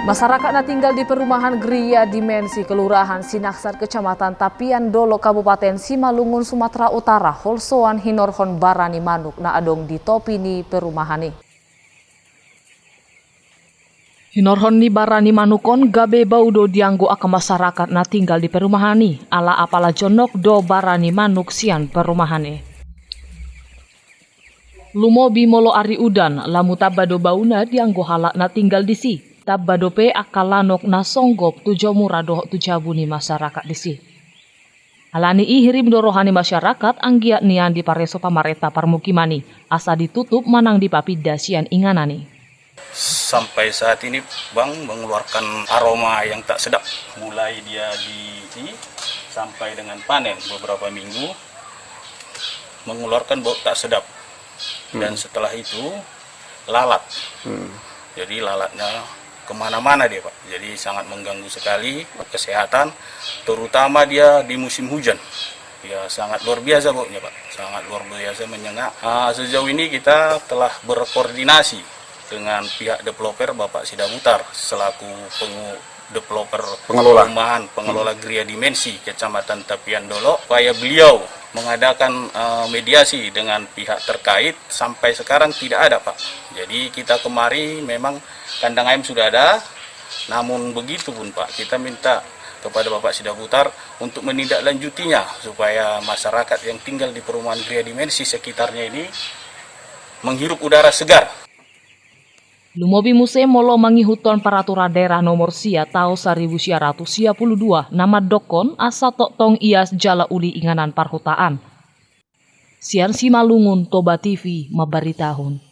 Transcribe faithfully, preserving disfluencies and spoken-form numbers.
Masyarakat na tinggal di perumahan Gria Dimensi, Kelurahan Sinaksar, Kecamatan Tapian Dolok, Kabupaten Simalungun, Sumatera Utara, holsoan hinorhon bara ni manuk na adong di topi ni perumahan i. Hinorhon ni bara ni manuk on gabe bau do dianggo angka masyarakat na tinggal di perumahan i, ala apala jonok do bara ni manuk sian perumahan i. Lumobi molo ari udan, lamu tamba do bauna dianggo halak na tinggal disi, tamba dope angka lanok na songgop tu jomura dohot tu jabu ni masyarakat disi. Alani i hirim do roha ni masyarakat anggiat nian dipareso pamarenta parmukiman i, asa ditutup manang dipapinda sian inganan i. Sampai saat ini, Bang, mengeluarkan aroma yang tak sedap. Mulai dia di, di sampai dengan panen beberapa minggu, mengeluarkan bau tak sedap. Dan setelah itu, lalat. Jadi lalatnya kemana-mana dia, Pak. Jadi sangat mengganggu sekali kesehatan, terutama dia di musim hujan. Ya, sangat luar biasa baunya, Pak. Sangat luar biasa menyengat. Ah, sejauh ini kita telah berkoordinasi dengan pihak developer, Bapak Sidabutar, selaku pengu-, developer Pengelola. Perumahan, pengelola Gria Dimensi, Kecamatan Tapian Dolok, supaya beliau mengadakan, eh, mediasi dengan pihak terkait. Sampai sekarang tidak ada, Pak. Jadi kita kemari memang kandang ayam sudah ada, namun begitu pun, Pak, kita minta kepada Bapak Sidabutar untuk menindaklanjutinya supaya masyarakat yang tinggal di perumahan Gria Dimensi sekitarnya ini menghirup udara segar. Lumobi muse molo mangihuthon peraturan daerah nomor sia taon saribu sia ratus sia pulu dua na mandokkon asa tongtong ias jala uli inganan parhutaan. Sian Simalungun, Toba T V mambaritahon.